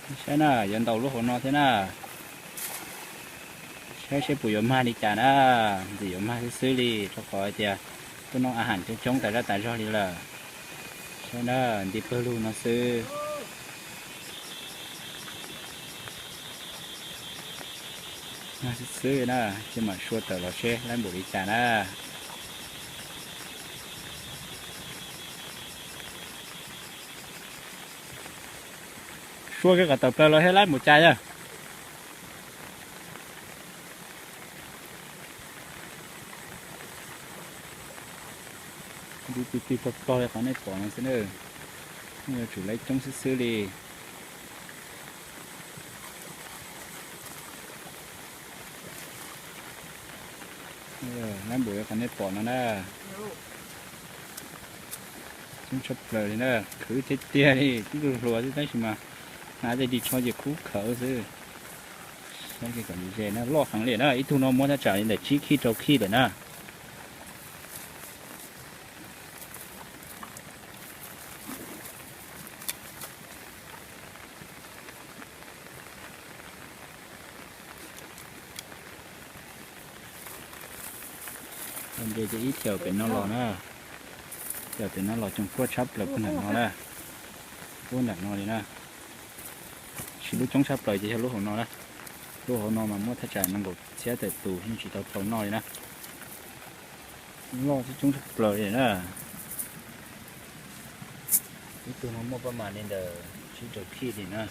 Saib na, yuav ntaus lub hauv no thiab na. Saib seb puas yuav mag li cas na. Ntxim yuav mag xwb xwb li, rau qhov hais tias tuaj noj a has coob coob tas zaj tas zog li lawm. Saib na, nti pawg lug no xwb. Mag xwb xwb na, cia mam sua tawm los seb laib npaum li cas na. Sua kiag kom tawm plaws los seb laib npaum cas yog. Nti tig tig pog pog li qhov nej pom no xwb na. Yuav tsum laib coob xwb xwb li. Laib npaum li qhov nej pom no na. Coob tshaj plaws li na, khwv tiag tiag li, coob tug hluas xwb tab sis mas hnav tej dig tsho ces khub khawv xwb. Saib kom ze na, loj heev li na, ib tug no muab thaj tsam li ntawm tsib khij rau khij lawm na. Ua ntej ces ib xyaum pem no los na, xyaum pem no los coom kuaj tshab plaws puag nram no na, puag nram no li na. Tab sis lub coob tshab plaws ces yog lub hauv no na, lub hauv no mas muab thaj tsam nees nkaum txhiab tawm tus yeej tsis tau tau noj li na. Loj thiab coob tshaj plaws li na. Ib tug no muaj paj mas li ntawm tsib rau khij li na.